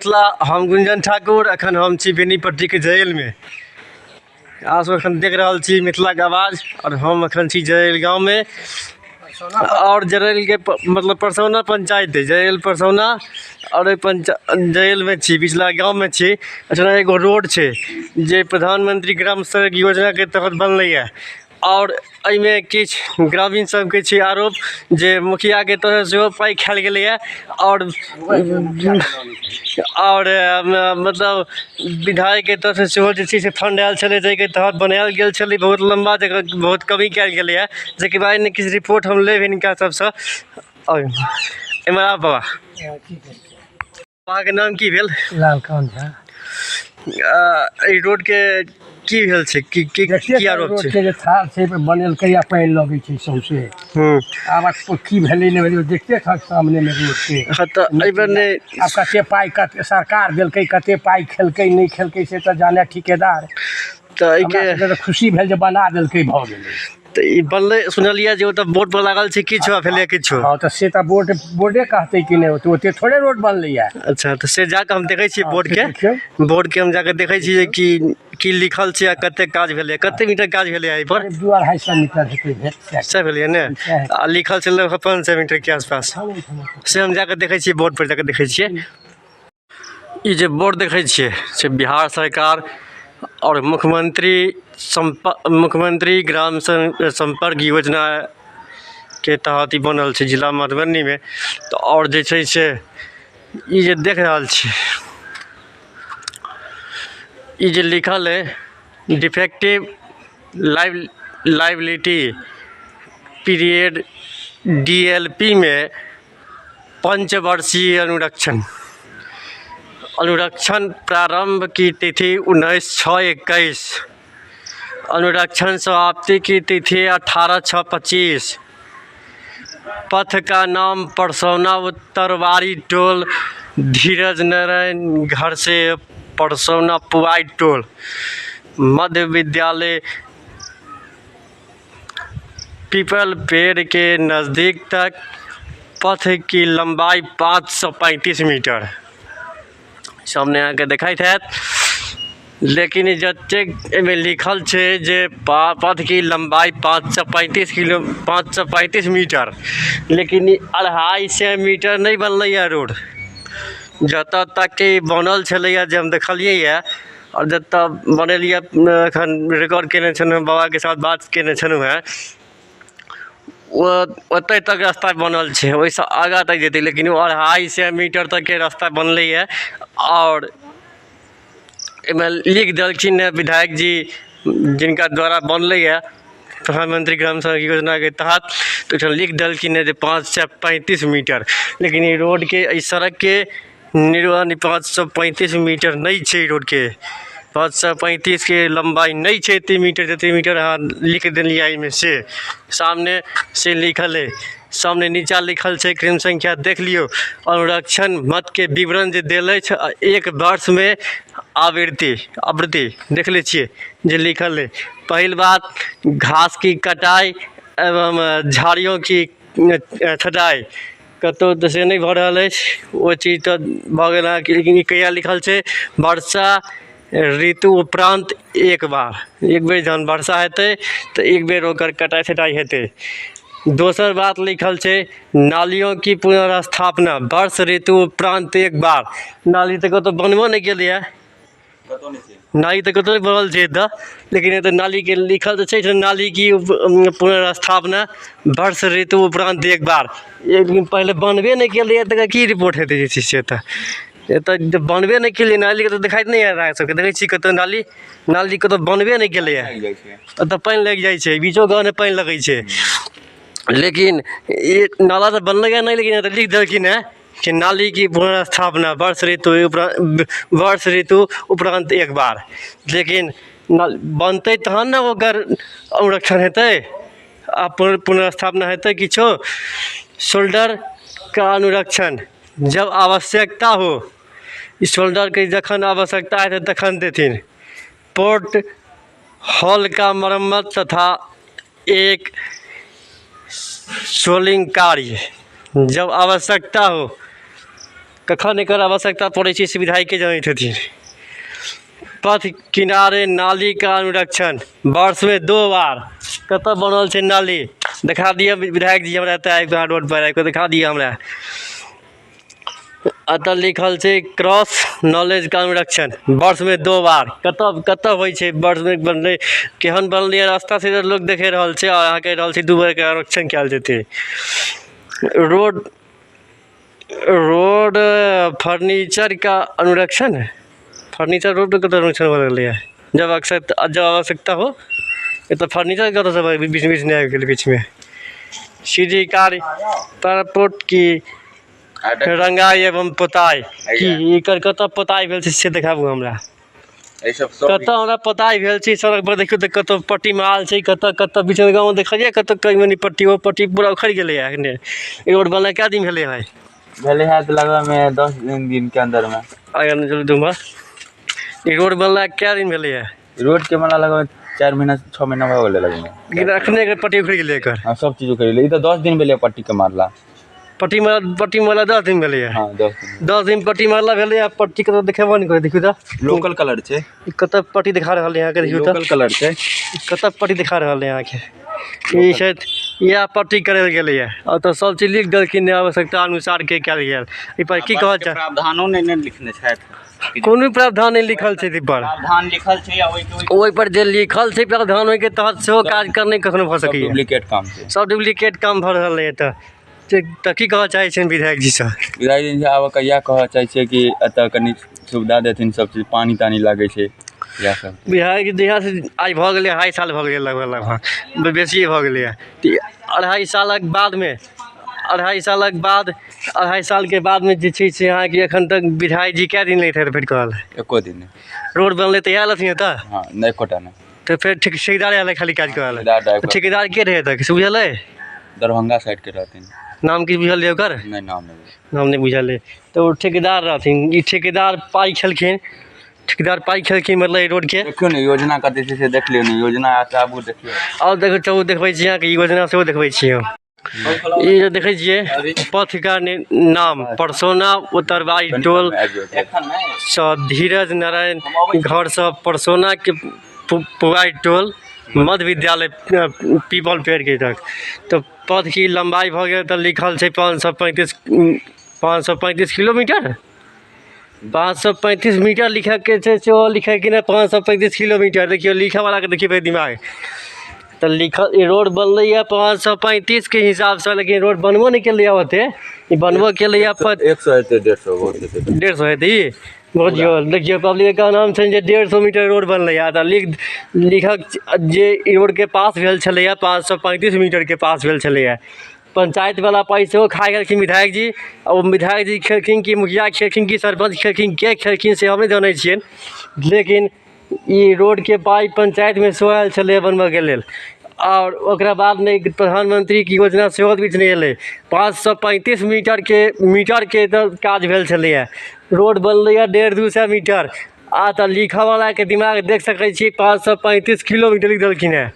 मिथिला, हम गुंजन ठाकुर। अखन हम छी बेनीपट्टीके जेलमे। अहाँ सब अखन देख रहल छी मिथिलाके आवाज और हम अखन छी जरैल गाँवमे और जरैलके मतलब परसौना पंचायत है, जरैल परसौना। और एहि पंचा जरैलमे छी, बिचला गाँवमे छी। एहिठिना एगो रोड छै जे प्रधानमंत्री ग्राम सड़क योजनाके तहत बनलैए और एहिमे किछु ग्रामीण सबके छै आरोप जे मुखियाके तरफ सेहो पाइ खायल गेलैए आओर आओर मतलब विधायकके तरफसँ सेहो जे छै से फण्ड आयल छलै, जाहिके तहत बनायल गेल छलै बहुत लम्बा, जकर बहुत कमी कयल गेलैए, जाहिके बारेमे किछु रिपोर्ट हम लेब हिनका सबसँ। आओर एम्हर आउ बाबा, अहाँके नाम की भेल? लालकान्त झा। एहि रोडके की भेल छै? की की की आरोप छै? रोडके जे थाल छै, बनेलकै आ पानि लगै छै सौंसे। आब की भेलै, नहि भेलै, देखते छहक सामनेमे रोडके। हँ, तऽ एहिबेर नहि। आब कते पाइ कते सरकार देलकै, कते पाइ खेलकै, नहि खेलकै, से तऽ जाने ठिकेदार। तऽ एहिके हमरा सबके तऽ खुशी भेल जे बना देलकै, भऽ गेलै। तऽ ई बनलै, सुनलियै जे ओतऽ बोर्ड पर लागल छै किछु आ भेलै किछु। हँ, तऽ से तऽ बोर्डे कहतै कि नहि, ओते थोड़े रोड बनलैया। अच्छा, तऽ से जाकऽ हम देखै छियै बोर्डके। देखियौ। बोर्डके हम जाकऽ देखै छियै जे की की लिखल छै आ कते काज भेलै, कते मीटर काज भेलै एहिपर। 200-250 मीटर हेतै भेल। सएह भेलैए ने? आ लिखल छै लगभग 500 मीटरके आसपास। से हम जाकऽ देखै छियै, बोर्ड पर जाकऽ देखै छियै। ई जे बोर्ड देखै छियै से बिहार सरकार आओर मुख्यमंत्री मुख्यमंत्री ग्राम सम्पर्क योजनाके तहत ई बनल छै जिला मधुबनीमे। तऽ आओर जे छै से ई जे देख रहल छियै, ई जे लिखल अइ डिफेक्टिव लाइबिलिटी पीरियड DLP मे पंचवर्षीय अनुरक्षण अनुरक्षण प्रारंभ की तिथि 19/6/21, अनुरक्षण समाप्ति की तिथि 18/6/25। पथ का नाम परसौना उत्तरवारी टोल धीरज नारायण घर से परसौना पुआई टोल मध्य विद्यालय पीपल पेड़ के नज़दीक तक। पथ की लंबाई 535 मीटर सामने अहाँके देखैत हैत। लेकिन जतेक एहिमे लिखल छै जे पथ की लंबाई 535 किलो 535 मीटर, लेकिन ई 250 मीटर नहि बनलैए रोड। जतऽ तक ई बनल छलैए जे हम देखलियैए आओर जतऽ बनेलियै, एखन रिकॉर्ड कयने छलहुँ, बाबाके साथ बात कयने छलहुँ हेँ, ओ ओतहि तक रास्ता बनल छै। ओहिसँ आगाँ तक जेतै, लेकिन ओ 250 मीटर तकके रास्ता बनलैए। आओर एहिमे लिख देलखिन हेँ विधायक जी, जिनका द्वारा बनलैए प्रधानमंत्री ग्राम सड़क योजनाके तहत, तऽ ओहिठाम लिख देलखिन हेँ जे 535 मीटर, लेकिन ई रोडके, एहि सड़कके निर्माण 535 मीटर नहि छै। रोडके 535के लम्बाइ नहि छै एतेक मीटर, जतेक मीटर अहाँ लिख देलियै एहिमे। से सामने से लिखल अइ, सामने नीचाँ लिखल छै क्रम संख्या, देख लियौ। अनुरक्षण मतके विवरण जे देल अछि, एक वर्षमे आवृत्ति आवृत्ति देख लै छियै जे लिखल अइ। पहिल बात, घास की कटाइ एवं झाड़ियों की छँटाइ कतहु तऽ से नहि भऽ रहल अछि। ओ चीज तऽ भऽ गेल अहाँके, लेकिन ई कहिआ लिखल छै? वर्षा ऋतु उपरान्त एक बार, एक बेर जहन वर्षा हेतै तऽ एक बेर ओकर कटाइ छँटाइ हेतै। दोसर बात लिखल छै, नालियों की पुनर्स्थापना वर्ष ऋतु उपरान्त एक बार। नाली तऽ कतहु बनबो नहि केलैए, नाली तऽ कतहु नहि बनल छै एतऽ, लेकिन एतऽ नालीके लिखल तऽ छै, नाली की पुनर्स्थापना वर्ष ऋतु उपरान्त एक बार। एक दिन पहिले बनबे नहि केलैए तऽ एकर की रिपोर्ट हेतै? जे छै से एतऽ एतऽ बनबे नहि केलैए नालीके, तऽ देखाइत नहि यऽ अहाँ सबके? देखै छी कतौ नाली? नाली कतौ बनबे नहि केलैए। एतऽ पानि लागि जाइ छै, बीचो गाँवमे पानि लगै छै, लेकिन ई नाला तऽ बनलैए नहि। लेकिन एतऽ लिख देलखिन हेँ कि नाली की पुनर्स्थापना वर्ष ऋतु उपरान्त एक बार, लेकिन बनतै तहन ने ओकर अनुरक्षण हेतै आ पुनर्स्थापना हेतै किछो। शोल्डर का अनुरक्षण जब आवश्यकता हो। ई शोल्डरके जखन आवश्यकता हेतै तखन देथिन। पोर्ट हॉल का मरम्मत तथा एक सोलिंग कार्य जब आवश्यकता हो। कखन एकर आवश्यकता पड़ै छै से विधायके जनैत हेथिन। पथ किनारे नाली का अनुरक्षण वर्ष में 2 बार। कतऽ बनल छै नाली देखा दिअ विधायक जी हमरा एतऽ आबि कऽ रोड पर आबि कऽ देखा दिअ हमरा। एतऽ लिखल छै क्रॉस नॉलेज का अनुरक्षण वर्ष में 2 बार। कतऽ कतऽ होइ छै वर्ष में बनलै केहन बनलै रास्ता से लोक देखे रहल छै आओर अहाँ कहि रहल छी 2 बेर एकर अनुरक्षण कयल जेतै। रोड रोड फर्नीचर का अनुरक्षण फर्नीचर रोड कतऽ अनुरक्षण भऽ गेलैए जब आवश्यकता जब आवश्यकता हो एतऽ फर्नीचर कतऽसँ बीच बीचमे आबि गेलै बीचमे। सीढ़ी कार्य पारपोर्ट की रंगाई एवं पोताई की एकर कतऽ पोताई भेल छै से देखाबू हमरा। कतऽ हमरा पोताई भेल छै सड़क पर देखियौ तऽ कतऽ पट्टी मारल छै कतऽ कतऽ बीच गाँवमे देखलियै कतऽ कनी मनी पट्टी ओ पट्टी पूरा उखड़ि गेलैए एखने। ई रोड बनला कए दिन भेलै है? भेलै है तऽ लगभगमे 10 दिन के अन्दरमे। आगाँ चलू तऽ उम्हर ई रोड बनला कए दिन भेलै है? रोड के बनला लगभग 4 महीना 6 महीना भऽ गेलै लगभग। लेकिन अखने एकर पट्टी उखड़ि गेलै एकर। हँ सब चीज उखड़ि गेलै। ई तऽ 10 दिन भेलै पट्टी के मारला। पट्टी मारला 10 दिन भेलै है। हँ 10 दिन। 10 दिन पट्टी मारला भेलै आ पट्टी कतऽ देखेबो नहि करै देखियौ तऽ। लोकल कलर छै। ई कतऽ पट्टी देखा रहल है अहाँके देखियौ तऽ। लोकल कलर छै। कतऽ पट्टी देखा रहल है अहाँके। ई शायद इएह पट्टी करल गेलैए आओर तऽ सब चीज लिख देलखिन आवश्यकता अनुसार के कयल गेल। एहि पर की कहल जाय? प्रावधानो नहि लिखने छथि। कोनो प्रावधान नहि लिखल छै एहि पर। प्रावधान लिखल छै आ ओहिके ओहि पर जे लिखल छै प्रावधान ओहिके तहत सेहो काज करने कखनो भऽ सब सकैए। डुप्लीकेट काम छै। सब डुप्लीकेट काम भऽ रहल है एतऽ। तऽ की कहऽ चाहै छियनि विधायक जीसँ? विधायक जी आब इएह कहऽ चाहै छियै कि एतऽ कनि सुविधा देथिन सब चीज पानि तानि लागै छै इएह सब। विधायक जी से आइ भऽ गेलै 2.5 साल भऽ गेलै लगभग लगभग बेसिए भऽ गेलैए। 2.5 सालक बादमे 2.5 सालक बाद 2.5 सालके बादमे जे छै से अहाँके एखन तक विधायक जी कए दिन लैत हेतै फेर कहल? एको दिन नहि। रोड बनलै तऽ इएह लथिन एतऽ? हँ नहि एकोटा नहि। तऽ फेर ठेकेदार आयल खाली काज करऽ ठेकेदार लए। ठेकेदार के रहै एतऽ से बुझल अइ? दरभंगा साइडके रहथिन। नाम की बुझल अइ ओकर? नहि नाम नहि। नाम नहि बुझल अइ। तऽ ओ ठेकेदार रहथिन। ई ठेकेदार पाइ खेलखिन। ठेकेदार पाइ खेलखिन मतलब एहि रोडके। देखियौ ने योजना कते छै से देख लियौ ने योजना आबू देखियौ। आओर देखियौ चलू देखबै छी अहाँके योजना सेहो देखबै छी हम। ई जे देखै छियै पथ का नाम परसौना उत्तरवारी टोल सँ धीरज नारायण घरसँ परसौनाके पुआरि टोल मध्य विद्यालय पीपल पेड़के तक। तऽ पथ की लम्बाइ भऽ गेल तऽ लिखल छै 535 किलोमीटर 535 मीटर लिखऽके छै सेहो लिखै कि नहि 535 किलोमीटर। देखियौ लिखऽवलाके देखियौ भाइ दिमाग। तऽ लिखल ई रोड बनलैए 535 के हिसाबसँ लेकिन रोड बनबो नहि केलैए ओते। ई बनबो केलैए 100 हेतै 150 बहुत हेतै। 150 हेतै ई बुझियौ। देखियौ पब्लिकके नाम छनि जे 150 मीटर रोड बनलैए तऽ लिखक जे ई रोडके पास भेल छलैए 535 मीटरके पास भेल छलैए। पंचायतवला पाइ सेहो खा गेलखिन विधायक जी। आ ओ विधायक जी खेलखिन कि मुखिया खेलखिन कि सरपञ्च खेलखिन के खेलखिन से हम नहि जानै छियनि। लेकिन ई रोडके पाइ पंचायतमे सेहो आयल छलैए बनबऽके लेल। आओर ओकरा बादमे प्रधानमंत्रीके योजना सेहो बीचमे एलै। 535 मीटरके तऽ काज भेल छलैए। रोड बनलैए 150-200 मीटर आ तऽ लिखऽवलाके दिमाग देख सकै छी 535 किलोमीटर लिख देलखिन हेँ।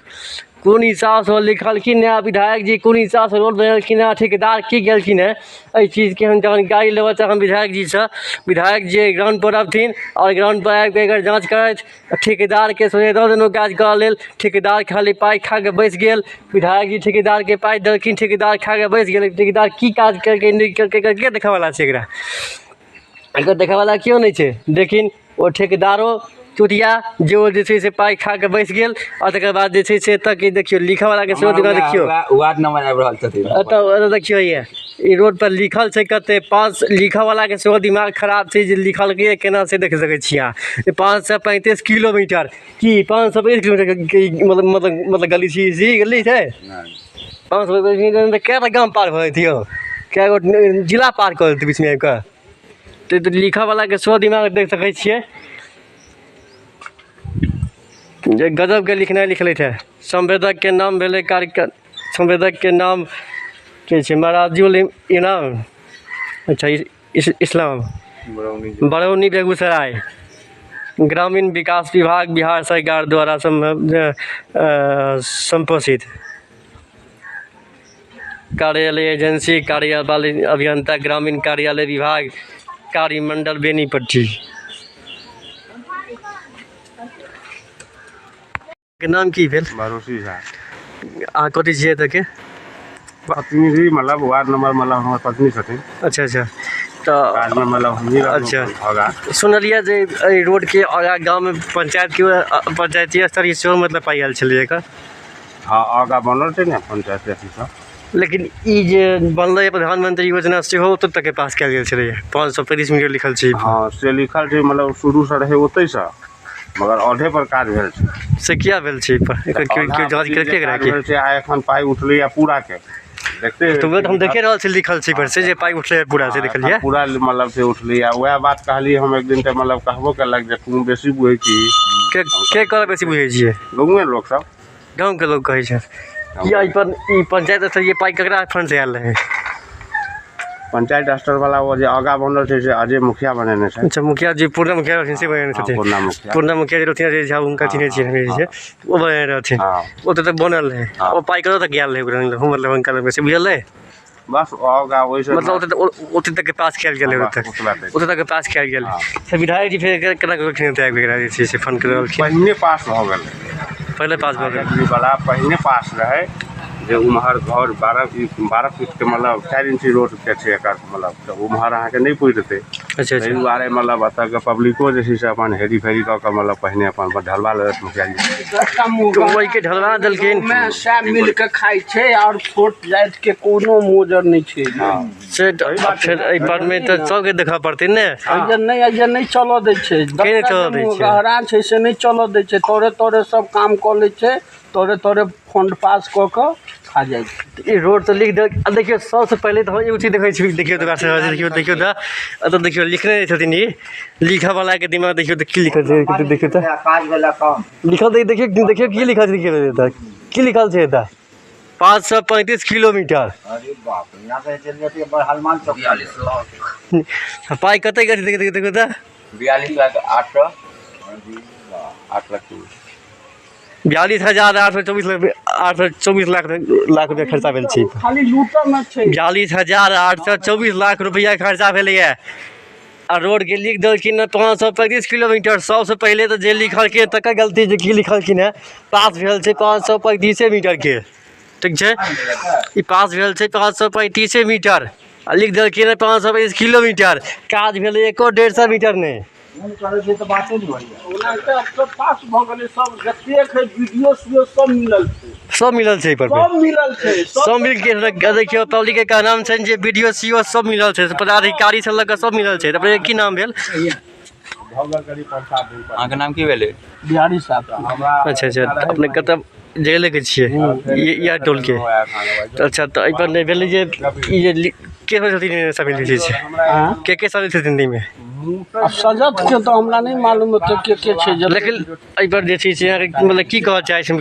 कोन हिसाबसँ लिखलखिन हेँ विधायक जी कोन हिसाबसँ रोड बनेलखिन हेँ ठेकेदार की केलखिन हेँ एहि चीजके हम जानकारी लेबऽ चाहब विधायक जीसँ। विधायक जी ग्राउंडपर अबथिन आओर ग्राउंडपर आबिकऽ एकर जाँच करथि। ठेकेदारके सोझे दऽ देलहुँ काज करऽ लेल। ठेकेदार खाली पाइ खा कऽ बैसि गेल। विधायक जी ठेकेदारके पाइ देलखिन ठेकेदार खा कऽ बैसि गेल। ठेकेदार की काज केलकै नहि केलकै एकर के देखऽवला छै एकरा? एकर देखऽवला केओ नहि छै। लेकिन ओ ठेकेदारो चुतिया जे ओ जे छै से पाइ खा कऽ बैसि गेल आ तकर बाद जे छै से एतऽ के देखियौ लिखऽवलाके सेहो दिमाग देखियौ। वार्ड नंबर आबि रहल छथिन। एतऽ देखियौ ई रोड पर लिखल छै कते 5 लिखऽवलाके सेहो दिमाग खराब छै जे लिखलकै केना से देख सकै छियै अहाँ। 535 किलोमीटर की 535 किलोमीटर मतलब मतलब गली छी गली छै 535 किलोमीटर तऽ कए टा गाम पार भऽ जेतै यौ? कए गो जिला पार कऽ देतै बीचमे आबि कऽ। तऽ लिखऽवलाके सेहो दिमाग देख सकै छियै जे गजबके लिखनाइ लिखलथि हे। संवेदकके नाम भेलै कार्यक्रम संवेदकके नाम के छै महाराजुल इनाम अच्छा इस्लाम बरौनी बेगूसराय ग्रामीण विकास विभाग बिहार सरकार द्वारा संपोषित कार्यालय एजेंसी कार्यपालक अभियंता ग्रामीण कार्यालय विभाग कार्य मंडल बेनीपट्टी के नाम की भेल? भरोसी झा। अहाँ कथी छियै एतऽके? प्रतिनिधि, मतलब वार्ड नंबर, मतलब हमर पत्नी छथिन। अच्छा अच्छा, तऽ काजमे मतलब हमही रहलहुँ। अच्छा। आगाँ सुनलियै जे एहि रोडके आगाँ गाममे पंचायतके पंचायती स्तरीय सेहो मतलब पाइ आयल छलै एकर। हँ, आगाँ बनल छै ने पंचायत अथीसँ। लेकिन ई जे बनलै प्रधानमंत्री योजना सेहो ओतऽ तक पास कयल गेल छलै। 535 मीटर लिखल छै। हँ, से लिखल छै, मतलब शुरूसँ रहै ओतहिसँ, मगर औधे पर काज भेल छै। से किया भेल छै एहिपर? एकर केओ औधा केओ जाँच पर केलकै जे एकरा काज की? भेल छै आ एखन पाइ उठलैए पूराके देखते तऽ उएह तऽ हम देखे रहल छी, लिखल छै पर से जे पाइ उठलै पूरा, से हँ, देखलियै। एखन पूरा मतलब से उठलैए। उएह बात कहलियै हम एक दिन, तऽ मतलब कहबो केलक जे तू बेसी बुझै छी। के के कहलक बेसी बुझै छियै? गाँवे लोकसभ। गाँवके लोक कहै छै कि एहिपर ई पंचायत स्तरीय पाइ ककरा फंड से आयल रहै? पंचायत स्तर वाला ओ जे आगाँ बनल छै से अजय मुखिया बनेने छै। अच्छा, मुखिया जी, पूर्ण मुखिया रहथिन से बनेने हँ, छथिन? पूर्णा मुखिया। पूर्ण मुखिया जे रहथिन, अजय झा, हुनका चिन्है छियै हम जे छै ओ बनेने रहथिन। हँ। ओतऽ तक बनल रहै। हँ। ओ पाइ कतऽ तक गेल रहै ओकरा मतलब हुनका लग से बुझल रहै? बस आगाँ ओहिसँ मतलब ओतऽ तक पास कयल गेल रहै? बस, ओतऽ तक। ओतबा तक। ओतऽ तक पास कयल गेल। हँ। से विधायक जी फेर केना केलखिन ओतऽ आबि कऽ जे छै से फंड करलखिन? पहिने पास भऽ गेलै। पहिले पास भऽ गेल। जी वाला पहिने पास रहै जे उम्हर घर 12 फीटके मतलब 4 इंची रोडके छै एकर, मतलब तऽ उम्हर अहाँके नहि पुरतै। अच्छा। ताहि अच्छा। दुआरे मतलब एतऽके पब्लिको जे छै से अपन हेरी फेरी कऽ कऽ मतलब पहिने अपन ढलवा लेलक मुखिया जी। तऽ ओहिके ढलवा देलखिन। मे सएह मिल के खाइ छै आओर छोट जातिके कोनो मोजर नहि छै। से तऽ आब फेर एहि परमे तऽ सबके देखऽ पड़तै ने। एहिजे नहि, एहिजे नहि चलऽ दै छै। के नहि चलऽ दै छै? गहरा छै से नहि चलऽ दै छै। तोरे तोरे सब काम कऽ लै छै, तोरे तोरे फंड पास कऽ कऽ खा जाइ छै। ई रोड तऽ लिख दे आ देखियौ, सबसँ पहिले तऽ हम एगो चीज देखै छी, देखियौ तऽ ओकरा देखियौ, देखियौ तऽ एतऽ देखियौ, लिखने छथिन। ई लिखऽवलाके दिमाग देखियौ तऽ की लिखल छै, देखियौ तऽ। काज वाला काम लिखल तऽ देखियौ, देखियौ की लिखल छै, देखियौ तऽ की लिखल छै एतऽ, 535 किलोमीटर। अरे बाप रे, यहाँ से चलि जाती है हनुमान चौक। 42 लाख पाइ कतेक छै? देखियौ, देखियौ तऽ। 42 लाख 800, 8 लाख। 42,824 लाख, 824 लाख लाख रुपया खर्चा भेल छै। खाली लूटऽमे छै। 42,824 लाख रुपया खर्चा भेलैए आ रोडके लिख देलखिन हँ 535 किलोमीटर। सबसँ पहिले तऽ जे लिखलखिन तकर गलती जे की लिखलखिन हँ। पास भेल छै 535 मीटरके, ठीक छै? ई पास भेल छै 535 मीटर आ लिख देलखिन हँ 535 किलोमीटर। काज भेलै एको 150 मीटर नहि। फोन करै छै तऽ बाते नहि होइया। ओना तऽ आब सब पास भऽ गेलै, सब जतेक है वीडियो सीडियो सब मिलल छै। सब मिलल छै एहि पर। सब मिलल छै। सब मिलके देखियौ, पब्लिकके कहनाम छनि जे वीडियो सी ओ सब मिलल छै, पदाधिकारी से लऽ कऽ सब मिलल छै। तऽ अपनेके की नाम भेल? भऽ गेल करीब 5-7 दिन पर। अहाँके नाम की भेलै? बिहारी साहब। हमरा अच्छा अच्छा, तऽ अपने कतऽ जयलेके छियै? इएह टोलके? अच्छा, तऽ एहिपर नहि भेलै जे ई जे के सब छथिन शामिल जे छै? आँय? के के शामिल छथिन एहिमे? आब सजत के तऽ हमरा नहि मालूम ओते के के छै जे। लेकिन एहिपर जे छै से अहाँके मतलब की कहऽ चाहै छी,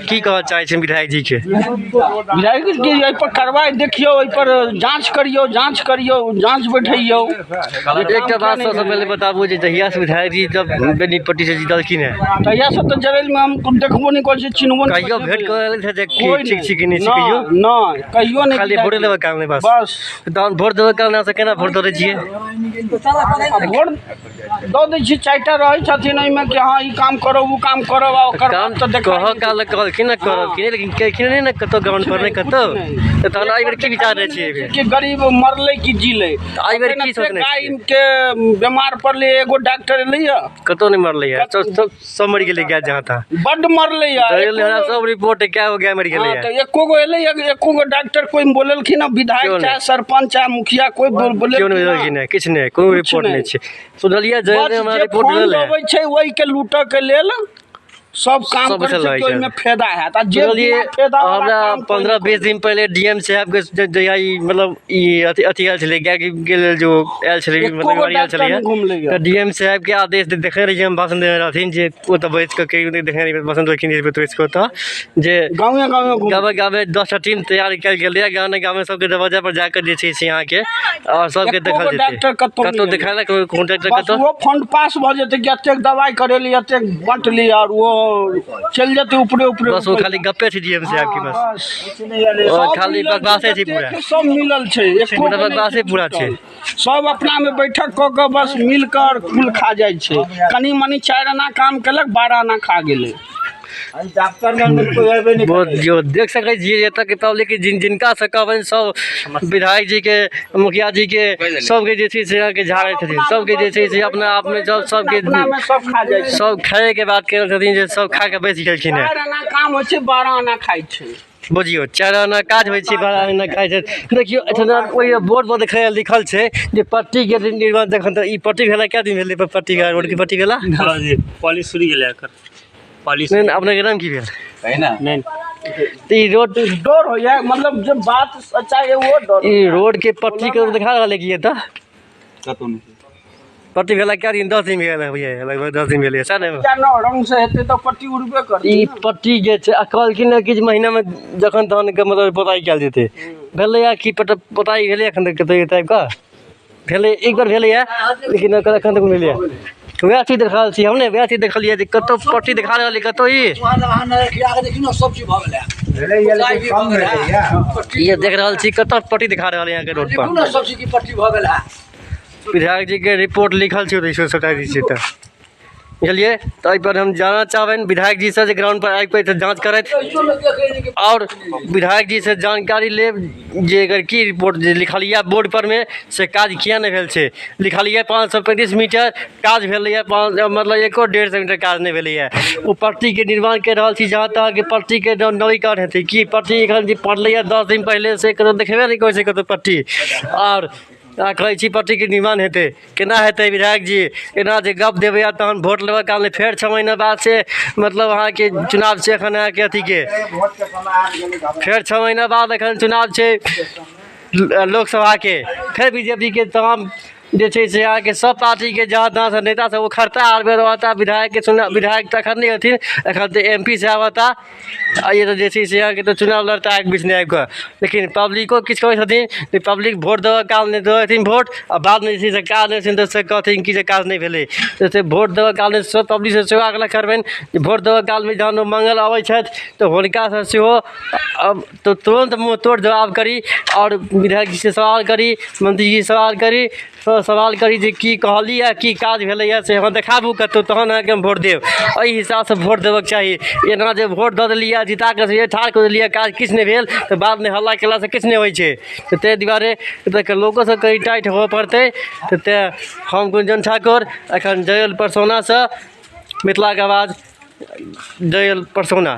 की कहऽ चाहै छी विधायक जीके? विधायक जी, एहिपर कार्रवाइ देखियौ, एहिपर जाँच करियौ, जाँच करियौ, जाँच बैठैयौ। एकटा बात सबसँ पहिले बताबू जे जहियासँ विधायक जी जब बेनीपट्टी से जीतलखिन हेँ तहियासँ तऽ जरैलमे हम देखबो नहि करै छी, चिन्हबो नहि। कहियो भेंट कऽ गेल छै कोइ ठीक छी कि नहि छी कहियो? नहि, कहियो नहि। खाली वोट देबऽ काल नहि? बस। बस। तहन वोट देबऽ काल अहाँ केना वोट दऽ दै छियै? आ वोट दऽ दै छी, 4टा रहै छथिन एहिमे कि हँ ई काम करब, ओ काम करब आ ओकर काम बाद तऽ देखा कहऽ काल कहलखिन ने करब कि नहि, लेकिन केलखिन नहि ने कतहु ग्राउंड पर नहि कतहु। तऽ तहन एहि बेर की विचार रहै छियै एहि बेर? कि गरीब मरलै कि जीलै। तऽ एहि बेर की सोचने गाय छियै? के बीमार पड़लै, एगो डॉक्टर एलैया? कतहु नहि मरलै है, सब सब सब मरि गेलै गाय जहाँ तहाँ। बड्ड मरलै या। हमरा सब रिपोर्ट कए गो गाय मरि गेलै। तऽ एको गो एलै, एको गो डॉक्टर कोइ बोलेलखिन हँ? विधायक क्यों चाहे नहि? सरपंच चाहे मुखिया कोइ केओ नहि बोलेलखिन? बोललखिन हँ, किछु नहि, कोनो किछु रिपोर्ट नहि नहि। छै सुनलियै जे बस हमरा जे रिपोर्ट फंड भेल है। अबै छै ओहिके लूटऽ के लेल सब काम सब करै छै चलै कि छै। ओहिमे फायदा हैत आ जे सुनलियै बिना फायदा वाला हमरा काम कोइ 15 नहि। 20 दिन पहिले डीएम साहबके जहिया ई मतलब ई अथी अथी आयल छलै, गायके के लेल जो आयल छलै। एको मतलब गो बीमारी आयल डॉक्टर छलैए नहि घुमलैए। तऽ डीएम साहबके आदेश देखने रहियै हम, भाषण देने रहथिन जे ओतऽ बैस कऽ के देखने रहियै भाषण देलखिन जे बैस कऽ ओतऽ जे गाँवे गाँवे घुम गामे गामे 10टा टीम तैयार कयल गेलैए, गामे गामे सबके दरवाजा पर जाकऽ जे छै से अहाँके आओर सबके एको देखल गो जेतै। डॉक्टर कतहु कतहु नहि देखायल कोनो डॉक्टर बस कतहु ओ फंड पास भऽ जेतै कि एतेक दवाइ करेली, एतेक बाँटली आओर ओ चलि जेतै ऊपरे ऊपरे। बस ओ खाली गप्पे छै डीएम साहब के बस। बस। ओ सब खाली मिलल छै, बकवासे छै पूरा। जतेक सब मिलल छै, एको पूरा गो नहि बकवासे छै पूरा छै। टूटल। सब अपना मे बैठक कऽ कऽ बस मिल कर कुल खा जाइ छै। कनि मनि 4 आना काम केलक, 12 आना खा गेलै। डॉक्टर लग कोइ अयबे नहि बहुत जो देख सकै छियै एतऽ के पब्लिक जिन जिनका से कहबनि सब विधायक जी के, मुखिया जी के, सबके जे छै से अहाँके झाड़ै छथिन। सबके जे छै से अपना आपमे सब सबके अपना मे सब खा जाइ छै। सब खाइके बात करै छथिन जे सब खा कऽ बैस गेलखिन हेँ। 4 आना काम होइ छै, 12 आना खाइ छै। बुझियौ 4 आना काज होइ छै, 12 आना खाइ छै। देखियौ एहिठिना ओहि बोर्ड पर देखै लिखल छै जे पट्टी के निर्माण जखन तऽ ई पट्टी भेला कए दिन भेलै पट्टी के रोड के पट्टी भेला? पॉलिश सुनि गेलै एकर पॉलिश। नहि, अपनेके नाम की भेल? है ना। नहि। तऽ ई रोड डर होइया, मतलब जे बात सच्चाइ है वो डर। ई रोड के पट्टी के देखा रहल है कि एतऽ कतौ नहि। पट्टी भेला कए दिन? 10 दिन भेल है, लगभग 10 दिन भेलै सएह ने? न रंग से हेतै तऽ पट्टी उड़बे करतै। ई पट्टी जे छै आ कहलखिन हँ कि जे महीनामे जखन तहन के मतलब पोताइ कयल जेतै, भेलैए कि पोताइ भेलै एखन तक कतौ टाइपके भेलै? एक बेर भेलैए लेकिन एकर एखन तक नहि भेलैए। वएह चीज देख रहल छी हम ने, वएह चीज देखलियै जे कतौ पट्टी देखा रहल है कतौ ई भेलैया, लेकिन कम भेलैया। ये देख रहल छी कतौ पट्टी दिखा रहल है यहाँ के रोड पर। विधायक जी के रिपोर्ट लिखल छै ओतै सबटा जे छै। तऽ बुझलियै तऽ एहिपर हम जानऽ चाहबनि विधायक जी से जे ग्राउंड पर आबि कऽ जाँच करथि आओर विधायक जी से जानकारी लेब जे एकर की रिपोर्ट जे लिखलियै बोर्ड पर मे से काज किया नहि भेल छै। लिखलियै 535 मीटर काज भेलैए, पाँच मतलब एको 150 मीटर काज नहि भेलैए। ओ पट्टीके निर्माण करि रहल छी जहाँ तहाँके पट्टीके नवीकरण हेतै की पट्टी एखन जे पड़लैए 10 दिन पहिले से कतौ देखबे नहि करै छै कतौ पट्टी। आओर अहाँ कहै छी पट्टीके निर्माण हेतै, केना हेतै विधायक जी? एना जे गप देबै आ तहन वोट लेबऽ कालमे फेर 6 महीना बाद से मतलब अहाँके चुनाव छै एखन अहाँके अथीके वोटके समय आबि गेलै तऽ फेर 6 महीना बाद एखन चुनाव छै लोकसभाके, फेर बीजेपीके तमाम जे छै से अहाँके सब पार्टीके जहाँ तहाँसँ नेता सब उखड़ता आर बेर रहता विधायकके चुनाव। विधायक तऽ एखन नहि हेथिन, एखन तऽ एम पी साहब हेता आ ई तऽ जे छै से अहाँके तऽ चुनाव लड़ता एक बीचमे आबि कऽ। लेकिन पब्लिको किछु कहै छथिन जे पब्लिक वोट देबऽ कालमे दऽ देथिन वोट आ बादमे जे छै से काज नहि हेथिन तऽ से कहथिन कि जे काज नहि भेलै। तऽ से वोट देबऽ कालमे सब पब्लिकसँ सेहो आग्रह करबनि जे वोट देबऽ कालमे जहन ओ माँगल अबै छथि तऽ हुनकासँ सेहो अब तऽ तुरन्त मुँह तोड़ जवाब करी आओर विधायक जीसँ सवाल करी, मंत्री जीसँ सवाल करी, सवाल करी जे की कहलियै आ की काज भेलैए से हमरा देखाबू कतहु तहन अहाँके हम वोट देब। एहि हिसाबसँ वोट देबऽके चाही। एना जे वोट दऽ देलियै आ जिता कऽ से ठाढ़ कऽ देलियै काज किछु नहि भेल तऽ बादमे हल्ला केलासँ किछु नहि होइ छै। तऽ ताहि दुआरे एतऽके लोको सबके कनि टाइट होबऽ पड़तै। तऽ तेँ हम गुंजन ठाकुर एखन जयल परसौनासँ मिथिलाके आवाज जयल परसौना।